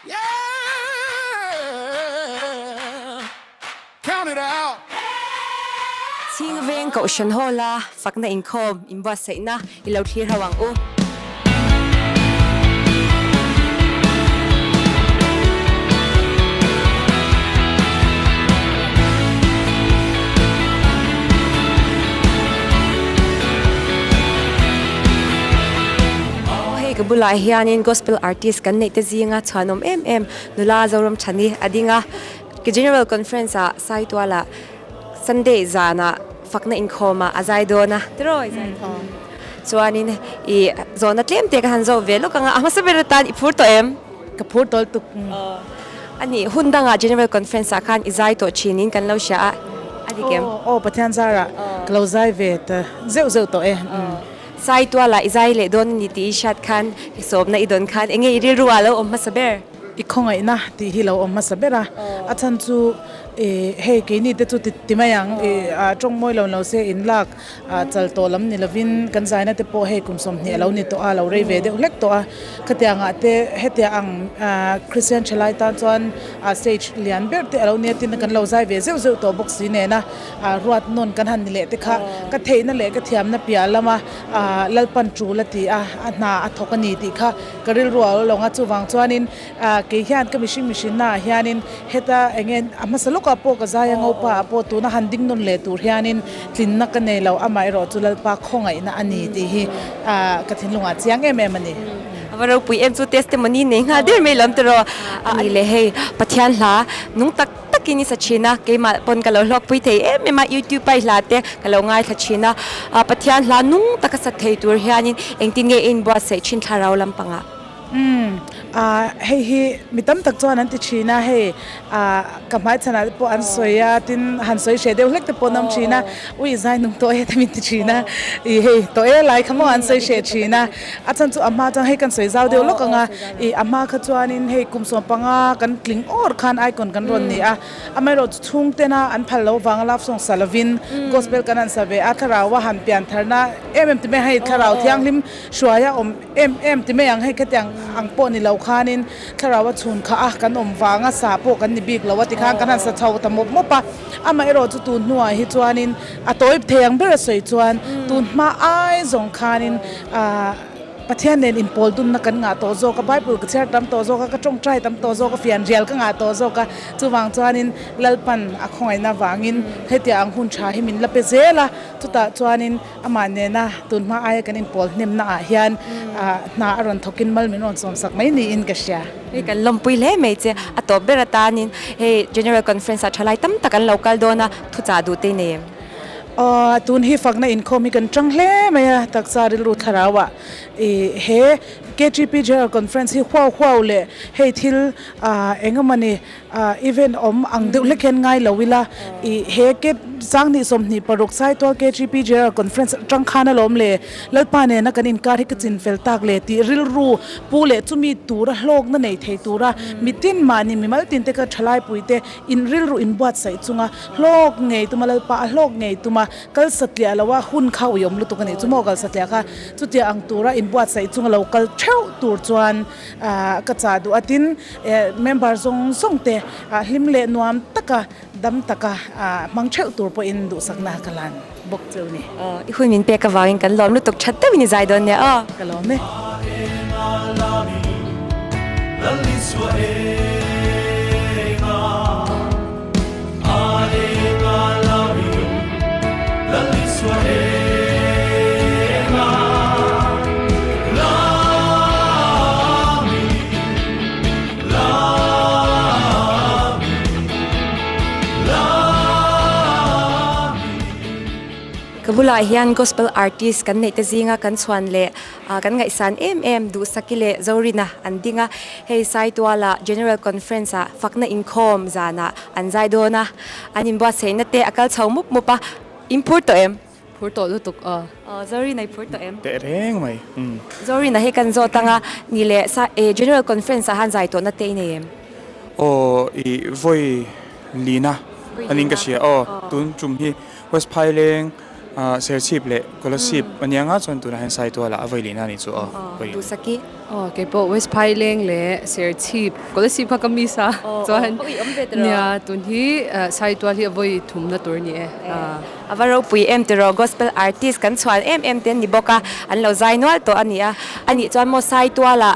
Yeah! Count it out. Chhing veng Kohhran Hall-a fakna inkhawm inbuatsaihna i lo thlir ho ang u. Aw hei ka bulah hianin gospel artist kan neih te zinga chhuanawm em em nula Zoramchhani a ding a, General Conference ah Saitualah Sunday zanah fakna inkhawmah a zai dawn a tiraw i zai dawn chuanin i zawhna tlem te ka han zawh ve lawk ang a, a hmasa ber atan i phur tawh em? Ka phur tawlh tuk. A nih hun dangah General Conference ah khan i zai tawh thinin kan lo hria a, a dik em? Aw Pathian zarah ka lo zai ve ta zeuh zeuh tawh e. Saitualah i zai leh dawn a ni tih i hriat khan i sawmna i dawn khan enge i rilru ah lo awm hmasa ber? I khawngaihna tih hi lo awm hmasa ber a, a chhan chu ih hei keini te chu ti ti mai ang ih ah tawng mawi lo lo se in lak ah chal tawh lam ni lovin kan zaina te pawh hei kum 20 a lo ni tawh a, lo rei ve deuh hlek tawh a, khatiang ah te hetia ang ah Christian thalai tan chuan ah stage lian ber te a lo nia tin kan lo zai ve zeuh zeuh tawh bawk si nena ah ruat nawn kan han ni leh te kha ka theihna leh ka thiamna piah lama ah Lalpan tul a ti a, a hna a thawk a ni tih kha Ka rilru a lo lawng a, chuvang chuanin kei hian ka mihring mihrinna ah hianin heta eng nge a hmasa lawkah pawh ka zai a ngopa ah pawh tuna han ding nawn leh tur hianin tlinna ka nei lo, amaherawh chu Lalpa khawngaihna a ni tih hi ka thinlungah chiang em em a ni. A va ropui em chu testimony nei nghal der mai lam tiraw a ni le hei Pathian hla nung tak takin i sa thin a, keimah pawn ka lo hlawkpui thei em em a, youtube a i hla te ka lo ngaithla thin a, Pathian hla nung taka sa thei tur hianin engtin nge i inbuatsaih thin thlarau lampangah? Umm, hei hi mi tam tak chuan an ti thin a, hei ka hmaichhanah te pawh an sawi a, tin han sawi hreh deuh hlek te pawh an awm thin a, ui zai nung tawh e te min ti thin a, ih hei tawh e lai kha maw an sawi hreh thin a. A chhan chu a hma chuan hei kan sawi zau deuh lawk ang a, ih a hma kha chuanin hei kum 15 kan tling awr khan icon kan rawn ni a, amaherawh chu chhungtena an phal lo vanga love song sa lovin gospel kan han sa ve a, thlarau a han pian tharna em em ti mai ang hei thlarau thianghlim hruai a awm em em ti mai ang hei khatiang ang pawh ni lo khanin thlarau a chhun kha a kan awm vanga sa pawh kan ni bik lo a tikhan kan han sa chho ta mawp mawp a, amaherawh chu tun hnuah hi chuanin a tawi thei ang ber a sawi chuan tun hma ai zawng khanin Ahh Pathian nen inpawl dunna kan ngah tawh zawk a, Bible ka chhiar tam tawh zawk a, ka tawngtai tam tawh zawk a, fianrial ka ngah tawh zawk a, chuvang chuanin Lalpan a khawngaihna vangin hetiang ang hun tha hi min la pe zel a, chutah chuanin amah nena tunhma aia kan inpawl hnemna ah hian ahh hna a rawn thawkin mal min rawn sawmsak mai niin ka hria. Hei kan lawmpui hle mai che, a tawp ber atanin hei General Conference ah thalai tam tak an lo kal dawn a, thuchah duh te i nei em? Aw, tun hi fakna inkhawm hi kan tang hle mai a, taksa rilru thlarauah i he KTP General Conference hi huau huau leh hei thil ah eng emawni ah event awm ang deuh hlek hian ngai lo ila i he K 2026 Saitual KTP General Conference atang khan alawm le Lalpa nena kan inkar hi ka chin fel tak le tih rilru pu leh chumi tura hlawkna nei thei tura mitin mahni mimal tin te ka thalai te in rilru inbuatsaih chunga Hlawk ngei tuma Lalpa a hlawk ngei tuma kal satliah lo a hun kha uiawm lutuk a nih chu maw kal satliah kha chutia ang tura inbuatsaih chunga lo kal theuh tur chuan ka chah duh a tin member zawng zawng te hlim leh nuam taka dam taka hmang theuh tur pawhin duhsakna ka lan bawk cheu ni. I hun min pek avangin kan lawm lutuk that deuhin i zai dawn nia aw. Ka lawm e. Ka bulah hian gospel artist kan neih te zinga kan chhuan leh kan ngaihsan em em Duhsaki leh Zorina an ding a, hei Saituala General Conference ah fakna inkhawm zanah an zai dawn a, an inbuatsaihna te a kal chho mup mup a, in phur tawh em? Phur tawh lutuk aw. Aw Zorina i phur tawh em? Teh reng mai umm. Zorina hi kan zawt ang a, ni leh sa e General Conference ah han zai tawhna te i nei em? Aw i vawi lina anin ka hria aw, tun tum hi West Phaileng. Serchhip leh Kolasib a nia nga chuan tunah hian Saitualah a vawi lehna a nih chu aw. Duhsaki. Aw keipawh West Phaileng leh Serchhip Kolasib kha ka miss a chuan nia tun hi Saitual hi a vawi thumna tur a ni e. A va ropui em tiraw Gospel artist kan chhuan em em te an ni bawk a, an lo zai nual tawh a ni a. A nih chuan maw Saitualah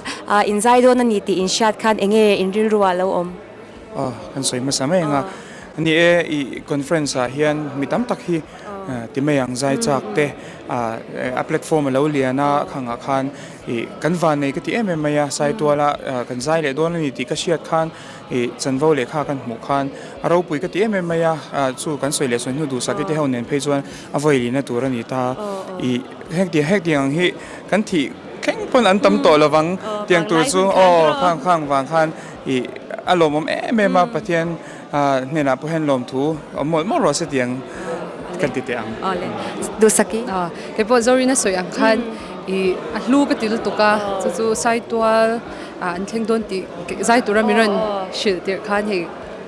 in zai dawn a ni tih in hriat khan eng nge in rilru ah lo awm? Aw kan sawi hmasa mai ang a. Ni e i conference ah hian mi tam tak hi ti mai ang zai chak te a platform a lo lian a khangah khan ih kan van nei ka ti em em mai a Saituala kan zai leh dawn a ni tih ka hriat khan ih chanvo lehkha kan hmuh khan a ropui ka ti em em mai a chu kan sawi leh sawi hnu duhsak te ho nen phei chuan a vawi lihna tur a ni ta ih hengtiang hengtiang ang hi kan thih thleng pawn an tam tawh lovang tiang tur chu aw khang khang vang khan ih a lawmawm em em a Pathian hnenah pawh hian lawmthu awm mawlh mawlh rawh se tiang kan ti teh ang. Awle Duhsaki. Kei pawh Zorina sawi ang khan ih a hlu ka ti lutuk a chu chu Saitual an thleng dawn tih zai tura min rawn hrilh tirh khan hei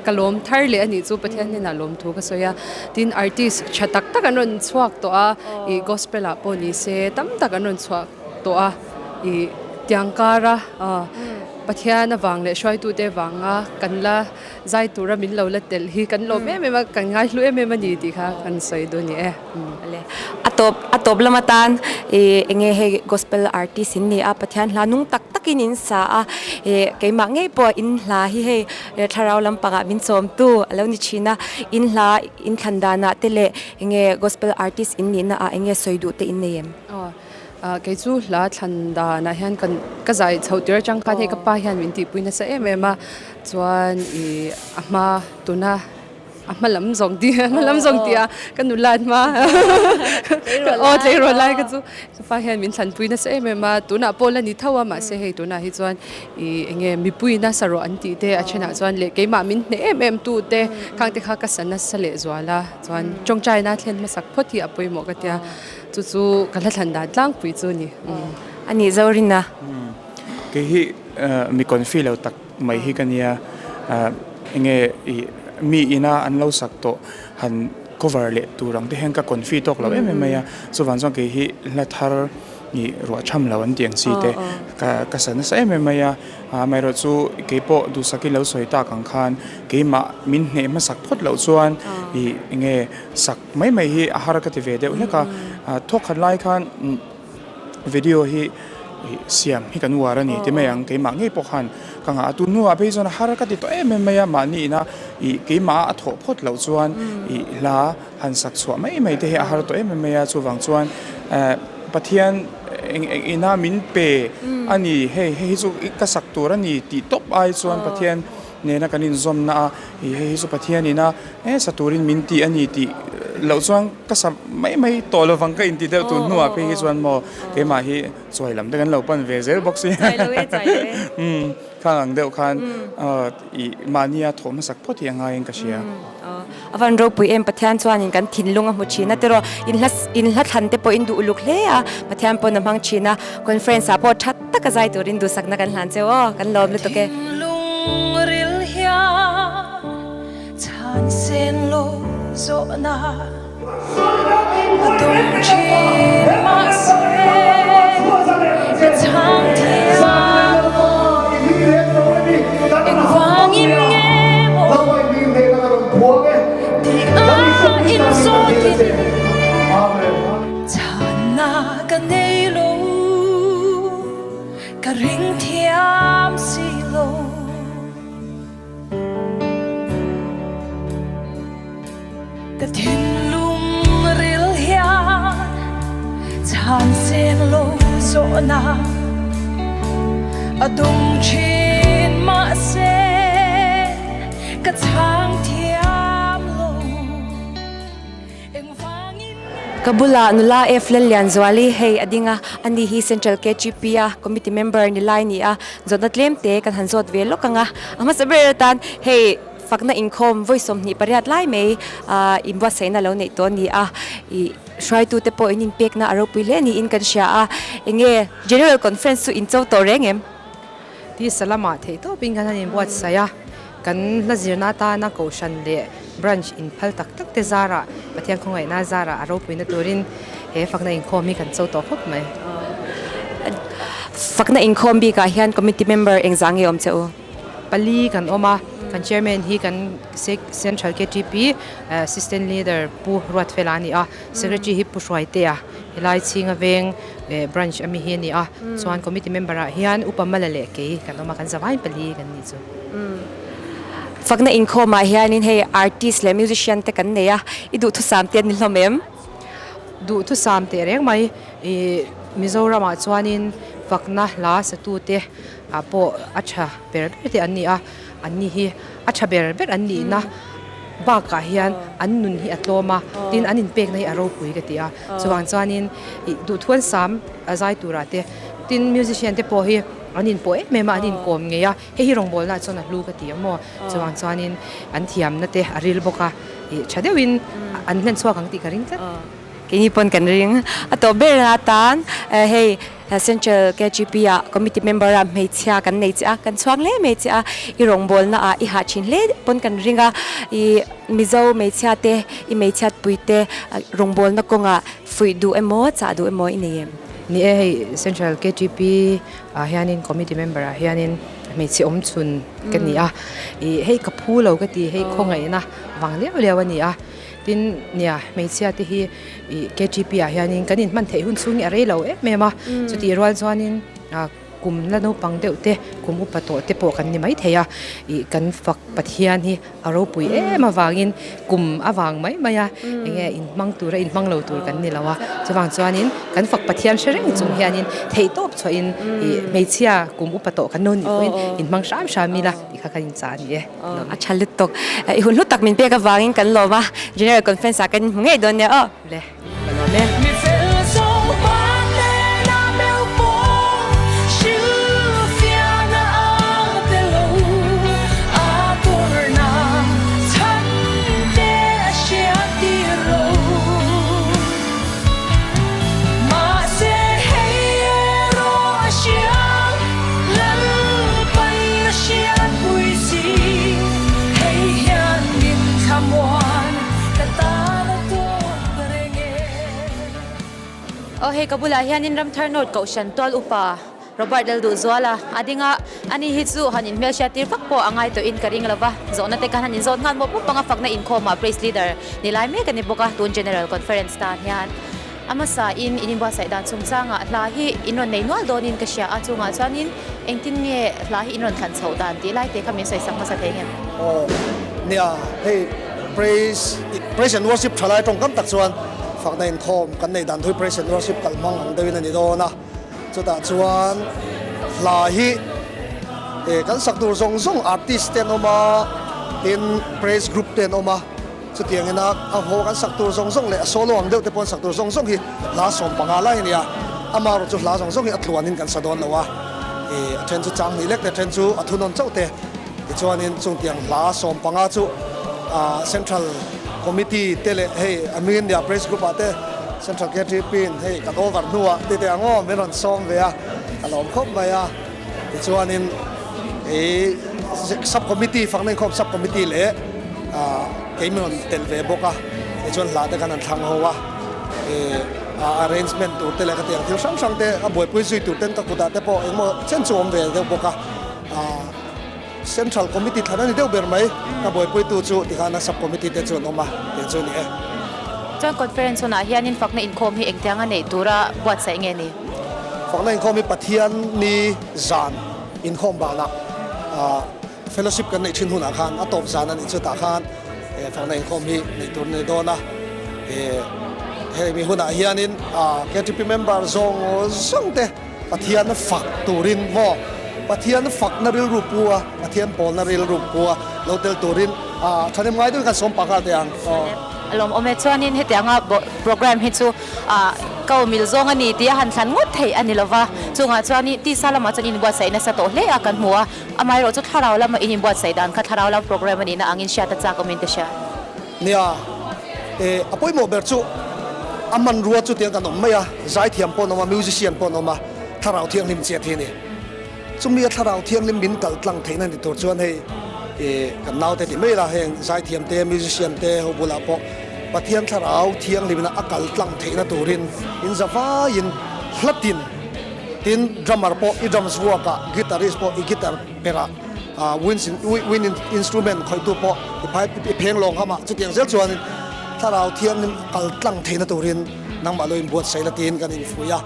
ka lawm thar leh a nih chu Pathian hnenah lawmthu ka sawi a tin artist tha tak tak an rawn chhuak tawh a ih gospel ah pawh ni se tam tak an rawn chhuak tawh a ih tiang kara Pathian avang leh hruaitute avanga kan la zai tura min lo la telh hi kan lawm em em a, kan ngaihlu em em a ni tih kha kan sawi duh a ni e. A tawp a tawp lam atan ih enge hei gospel artist in ni a, Pathian hla nung tak takin in sa a, ih keimah ngei pawh in hla hi hei thlarau lampangah min chawmtu a lo ni thin a, in hla in thlan danah te leh enge gospel artist in nihna ah enge sawi duh te in nei em? Kei chu hla thlan danah hian kan ka zai chhoh tir atang khan hei ka pa hian min tihpui nasa em em a chuan ih a hma tuna a hma lam zawng tih a hma lam zawng tih a ka nula an hma aw tleirawl lai kha chu ka pa hian min thlanpui nasa em em a tunah pawh la ni tho a mahse hei tunah hi chuan ih eng nge mipuiin a sarawh an tih te a thenah chuan leh keimah min hneh em em tu te khang te kha ka sa nasa lehzual a chuan tawngtaina thlen hmasak phawt hi a pawimawh ka tia. Chu chu ka hla thlan dan tlangpui chu a ni. A nih Zorina. Kei hi mi confi lo tak mai hi ka nia. Enge mi ina an lo sak tawh han cover leh tur ang te hian ka confi tawk lo em em mai a. Chuvang chuan kei hi hla thar ih ruah tham lo an tih ang chi te ka sa nasa em em mai a. Amaherawh chu kei pawh duhsakin lo sawi tak ang khan keimah min hneh hmasak phawt loh chuan ih enge sak Mai mai hi a har ka ti ve deuh hlek a, thawk khat lai khan video hi siam hi kan uar a ni ti mai ang, keimah ngei pawh khan ka ngah a, tun hnuah phei chuan a har ka ti tawh em em mai a, mahni ina ih keimah a thawh phawt loh chuan ih hla han sak chhuah mai mai te hi a har tawh em em mai a, chuvang chuan Pathian ina min pe a ni hei hei hi chu ka sak tur a ni tih tawp ai chuan Pathian nena kan inzawmna a, ih hei hi chu Pathian ina he sa turin min ti a ni tih loh chuan ka sa mai mai tawh lovang ka inti deuh tun hnuah phei hi chuan maw keimah hi chuai lam te kan lo pan ve zel bawk si umm khang ang deuh khan ih mahnia thawh hmasak phawt hi a ngaiin ka hria. A van ropui em Pathian chuanin kan thinlung a hmu thin a tiraw inhla inhla thlan te pawh in duh uluk hle a Pathian pawn a hmang thin a conference ah pawh tha tak a zai turin duhsakna kan hlan cheu aw kan lawm lutuk e. Thinlung ril hian chhan sen lo zawhna a dawng thin mahse ka chhang thiam lo engvangin nge maw tih a inzawtin chhanna ka nei lo ka ring thiam si lo. Ka thinlung ril hian chhan seng lo zawhna a dawng thin mahse ka chhang thiam lo engvangin nge Ka bulah nula F Lallianzuali hei a ding a, ani hi Central KGP a committee member ni lai ni a, zawhna tlem te kan han zawt ve lawk ang a, a hmasa ber atan hei Fakna inkhawm vawi 28 lai mai inbuatsaihna lo neih tawh a ni a, ih hruaitute pawh in inpekna a ropui hle niin kan hria a, enge General Conference chu in cho tawh reng em? Tisa lamah theih tawpin kan han inbuatsaih a, Kan hla zirna atana kohhran leh branch inphal tak tak te zarah Pathian khawngaihna zarah a ropuina turin he fakna inkhawm hi kan cho tawh khawp mai. Fakna inkhawm bikah hian committee member engzah nge awm che u? Pali kan awm a, kan chairman hi kan Central KTP Assistant Leader Pu Ruatfela a ni a, Secretary hi Pu Hruaitea helai chhinga veng branch ami hi a ni a, chuan committee member ah hian Upa Mala leh kei kan awm a, kan zavai pali kan nih chu. Fakna inkhawmah hianin hei artist leh musician te kan nei a, i duhthusam te an ni hlawm em? Duhthusam teh reng mai, ih Mizoramah chuanin fakna hla satute ah pawh a tha ber ber te an ni a, an ni hi a tha ber ber an nihna bakah hian an nun hi a tlawm a, tin an inpekna hi a ropui ka ti a, chuvang chuanin ih duhthuan sam a zai turah te tin musician te pawh hi an inpawh em em a, an inkawm ngei a, hei hi rawngbawlna ah chuan a hlu ka ti a maw, chuvang chuanin an thiamna te a ril bawk a, ih tha deuhin an hlen chhuak ang tih ka ring tlat. Keini pawn kan ring. A tawp ber atan hei Central KGP ah committee member ah hmeichhia kan nei che a, kan chhuak hle mai che a, i rawngbawlna ah i hah thin hle pawn kan ring a, i Mizo hmeichhia te, i hmeichhiat pui te rawngbawlna kawngah fuih duh emaw chah duh emaw i nei em? Ni e, hei Central KGP ah hianin committee member ah hianin hmeichhe awm chhun ka ni a, i hei ka phu lo ka ti, hei khawngaihna vang liau liau a ni a. Tin, nia, hmeichhia te hi ih KTP ah hianin kan inhman theih hun chhung hi a rei lo em em a, chutih rual chuanin kum la naupang deuh te, kum upa tawh te pawh kan ni maithei a, ih kan fak Pathian hi a ropui em avangin kum avang mai mai a, eng nge inhmang tura inhmang lo tur kan ni lo a, chuvang chuanin kan fak Pathian hre reng chung hianin theihtawp chhuahin ih hmeichhia kum upa tawh kan lo nih pawhin inhmang hram hram ila tih kha kan inchah a ni e. A tha lutuk. I hun hlu tak min pek avangin kan lawm a, General Conference ah kan inhmu ngei dawn nia aw. Le, ka lawm e. Aw hei ka bulah hianin Ramthar North Kohhran tual upa Robert Lalduhzuala a ding a, ani hi chu han inhmelhriat tir vak pawh a ngai tawhin ka ring lo va, zawhna te khan han inzawt nghal mawp mawp ang a fakna inkhawmah Praise Leader ni lai mek a ni bawk a, tun General Conference tan hian. A hmasa in in inbuatsaih dan chungchangah hla hi in rawn nei nual dawnin ka hria a, chungah chuanin engtin nge hla hi in rawn thlan chhoh dan tih lai te kha min sawi sak hmasa thei ngem? Aw nia, hei praise praise and worship tha lai tawngkam tak chuan fakna inkhawm kan neih dan thui praise and worship kal hmang ang deuhin a ni dawn a, chutah chuan hla hi eh kan sak tur zawng zawng artist te an awm a, tin praise group te an awm a. Chutiang ina a haw kan sak tur zawng zawng leh a solo ang deuh te pawh an sak tur zawng zawng hi hla 15 lai a ni a, amaherawh chu hla zawng zawng hi a tluanin kan sa dawn lo a, ih a then chu chang hnih lek te, a then chu a thunawn chauh te, tichuanin chungtiang hla 15 chu ah Central Committee te leh hei a hmingin nia Praise Group ah te Central KTP in hei kan over hnuah ti teh ang aw min rawn sawm ve a, ka lawm khawp mai a, tichuanin ih Sub Committee fakna inkhawm Sub Committee leh Kei min rawn tel ve bawk a, tichuan hla te khan an thlang ho a, arrangement tur te leh ka tiang thil hrang hrang te a buaipui zui tur ten ka kutah te pawh engmaw chen chu awm ve deuh bawk a, Central Committee thlan a ni deuh ber mai, ka buaipuitu chu tikhan a Sub Committee te chu an awm a, tiang chu a ni e. Chuan conference hunah hianin fakna inkhawm hi engtianga neih tura buatsaih nge ni? Fakna inkhawm hi Pathian ni zan inkhawm banah. Fellowship kan neih thin hunah khan a tawp zan a nih chutah khan fakna inkhawm hi neih tur a ni dawn a. Hemi hunah hianin KTP member zawng zawng te Pathian fak turin maw Pathian fakna rilru pu a, Pathian pawlna rilru pu a lo tel turin thahnem ngai deuhin kan sawm pah nghal teh ang. A lawmawm e. Chuanin hetianga program hi chu Ko mil zawng a ni tih a han thlan ngawt theih a ni lova, chungah chuan tisa lamah chuan inbuatsaih nasa tawh hle a kan hmu a. Amaherawh chu thlarau lama in inbuatsaih dan kha thlarau lam program a nihna angin hriat a chak awmin ka hria. Nia, e, a pawimawh ber chu a hmanrua chu tiang kan awm mai a, zaithiam pawh an awm a, musician pawh an awm a, thlarau thianghlim chiat hi a ni. Chumi a thlarau thianghlim min kal tlang theihna ni tur chuan hei. Ih kan naute ti mai la heng zaithiam te musician te ho bulah pawh Pathian thlarau thianghlimna a kal tlang theihna turin in za vaiin hlatin tin drummer pawh i drums vuakah guitarist pawh i guitar perah ah winds wind instrument khawihtu pawh i phai i pheng lawng hamah chutiang zel chuanin thlarau thianghlim kal tlang theihna turin nangmah lo inbuatsaih la tiin kan infuih a.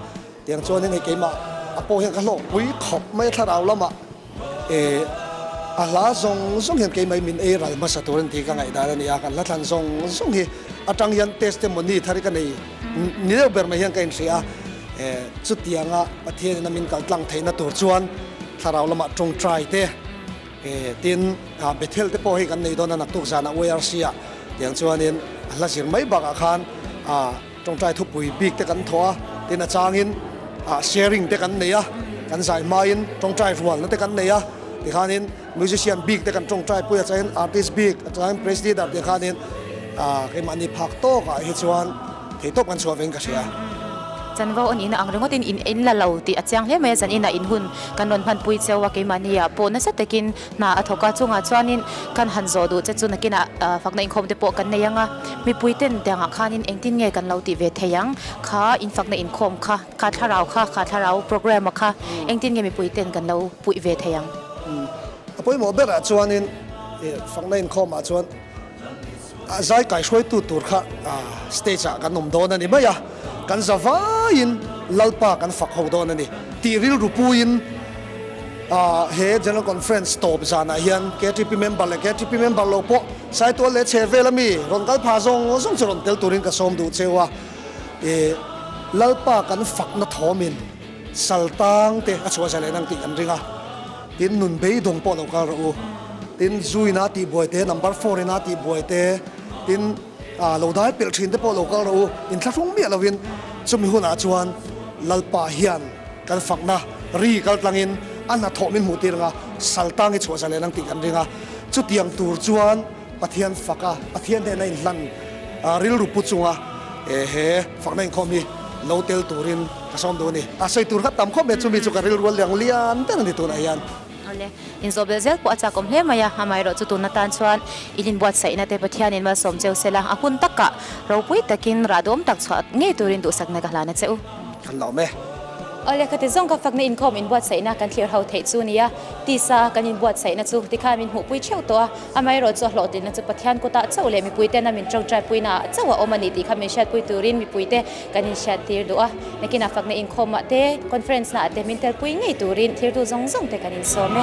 Tiang chuanin hei keimah a pawh hian ka hlawkpui khawp mai a thlarau lamah eh a hla zawng zawng hian keimah hi min ei ral hmasa tur a ni tih ka ngaihdan a ni a, kan hla thlan zawng zawng hi atang hian testimony thar hi ka nei ni deuh ber mai hian ka inhria a, eh chutianga Pathianin a min kal tlang theihna tur chuan thlarau lamah tawngtai te eh tin ah Bethel te pawh hei kan nei dawn a naktuk zanah YRC ah tiang chuanin a hla zir mai bakah khan ah Tawngtai thupui bik te kan thawh a, tin a changin ah sharing te kan nei a, kan zai hmain tawngtai rualna te kan nei a, tikhanin musician bik te kan tawngtai pui a changin artist bik a changin praise leader tih khanin ah keimahni phak tawkah hi chuan theitawp kan chhuah vein ka hria. Chanvo a nihna ang ringawtin in en la lo tih a chiang hle mai a, zan inah in hun kan rawn hmanpui cheu a, keimahniah pawh nasa takin Hna a thawk a, chungah chuanin kan han zawh duh che chu nakinah fakna inkhawm te pawh kan nei ang a, mipui ten tiangah khanin engtin nge kan lo tih ve thei ang, kha infakna inkhawm kha, kha thlarau kha, kha thlarau programme a kha engtin nge mipui ten kan lo puih ve thei ang. A pawimawh berah chuanin fakna inkhawmah chuan zai kaihruaitu tur kha stage ah kan awm dawn a ni mai a, kan za vaiin Lalpa kan fak ho dawn a ni tih rilru puiin he General Conference tawp zanah hian ktp member leh ktp member lo pawh Saitual leh chhehvel ami rawn kal phah zawng zawng chu rawn tel turin ka sawm duh cheu a, Lalpa kan fakna thawmin saltang te a chhuah zalen ang tih kan ring a. Tin, nun beidawng pawh lo kal rawh u. Tin, zuina tihbuai te, number four ina tihbuai te, tin, lo dai pelh thin te pawh lo kal rawh u. Inthlahrung miah lovin chumi hunah chuan Lalpa hian kan fakna ri kal tlangin a hnathawh min hmuh tir ang a, saltang hi chhuah zalen ang tih kan ring a. Chutiang tur chuan Pathian faka, Pathian hnena inhlan rilru pu chunga he fakna inkhawm hi lo tel turin ka sawm duh a ni. A sawi tur kha tam khawp mai, chumi chu ka rilru a liang lian ber a ni tunah hian. Awle, inzawh belh zel pawh a chakawm hle mai a, amaherawh chu tun atan chuan in inbuatsaihna te Pathianin malsawm cheu sela, a hun takah ropui takin rah duhawm tak chhuah ngei turin duhsakna ka hlan a che u. Kan lawm e. Awle, khati zawng ka fakna inkhawm inbuatsaihna kan thlir ho theih chu nia, tisa kan inbuatsaihna chu tikhan min hmuhpui theuh tawh a, Amaherawh chu a hlawhtlinna chu Pathian kutah chauh leh mipuiten a min tawngtaipui naah chauh a awm a ni tih kha min hriatpui turin mipuite kan inhriattir duh a. Nakinah fakna inkhawmah te, conference naah te min telpui ngei turin thirtu zawng zawng te kan insawm e.